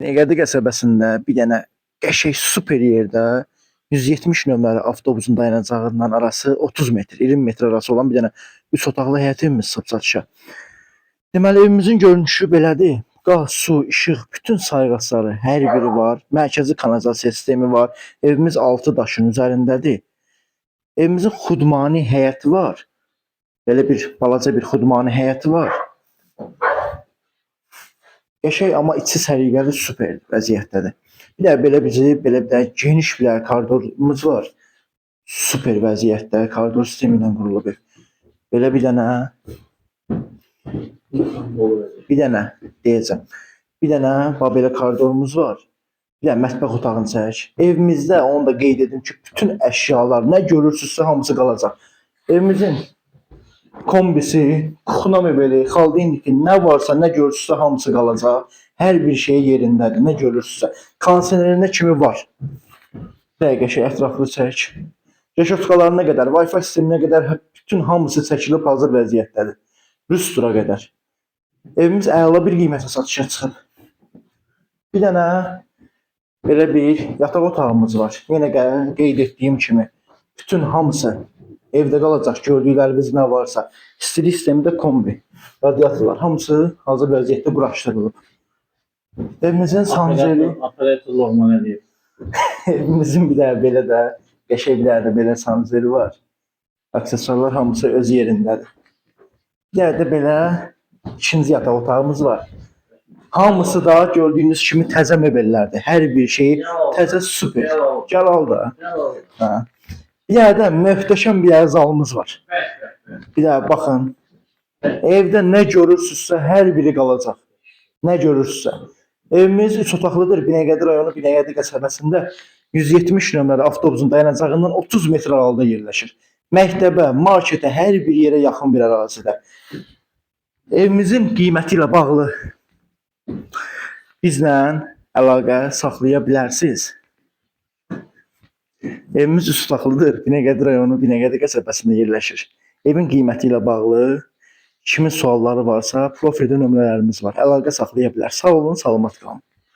Binəqədi qəsəbəsində bir dənə qəşəng super yerdə 170 nömrəli avtobusun dayanacağından arası 30 metr, 20 metr arası olan bir dənə 3 otaqlı həyət evimiz çıxıb satışa. Deməli evimizin görünüşü belədir. Qaz, su, işıq, bütün sayğacları hər biri var. Mərkəzi kanalizasiya sistemi var. Evimiz 6 daşın üzərindədir. Evimizin xudmani həyəti var. Belə bir balaca bir xudmani həyəti var. Qəşəng amma içi səliqəli super vəziyyətdədir. Bir də belə bizi belə bir də geniş bir dənə koridorumuz var. Super vəziyyətdə koridor sistemi ilə qurulub ev. Belə bir dənə deyəcəm. Bir dənə bax belə koridorumuz var. Bir dənə mətbəx otağını çək. Evimizdə onu da qeyd edim ki, bütün əşyalar nə görürsünüzsə hamısı qalacaq. Evimizin kombisi, kuxuna mebeli, xolodilniki, nə varsa, nə görürsünüzsə hamısı qalacaq. Hər bir şey yerindədir, nə görürsünüzsə. Kondisionerinə kimi var. Dəqiqə şey ətraflı çək. Reşotkalarına qədər, Wi-Fi sisteminə qədər bütün hamısı çəkilib hazır vəziyyətdədir. Lüstra qədər. Evimiz əla bir qiymətə satışa çıxıb. Bir dənə belə bir yataq otağımız var. Yenə qeyd etdiyim kimi bütün hamısı evdə qalacaq. Gördükləriniz nə varsa, istilik sistemi də kombi, radiatorlar hamısı hazır vəziyyətdə quraşdırılıb. Evimizin sanzeli, Operator Loğman Əliyev. Evimizin bir dənə belə də qəşəng bir dənə də belə sanzeli var. Aksesuarlar hamısı öz yerindədir. Bir dənə də belə ikinci yataq otağımız var. Hamısı da gördüyünüz kimi təzə mebellərdir. Hər bir şeyi təzə, super. Gəl al da. Hə. Bir dənə də möhtəşəm bir dənə zalımız var. Bir dənə baxın. Evdə nə görürsünüzsə hər biri qalacaq. Nə görürsünüzsə. Evimiz 3 otaqlıdır. Binəqədi rayonu Binəqədi qəsəbəsində 170 nömrəli avtobusun dayanacağından 30 metr aralıda yerləşir. Məktəbə, marketə, hər bir yerə yaxın bir ərazidə. Evimizin qiyməti ilə bağlı bizlə əlaqə saxlaya bilərsiniz. Evimiz üç otaqlıdır. Binəqədi rayonu Binəqədi qəsəbəsində yerləşir. Evin qiyməti ilə bağlı kimin sualları varsa profildə nömrələrimiz var. Əlaqə saxlaya bilər. Sağ olun, salamat qalın.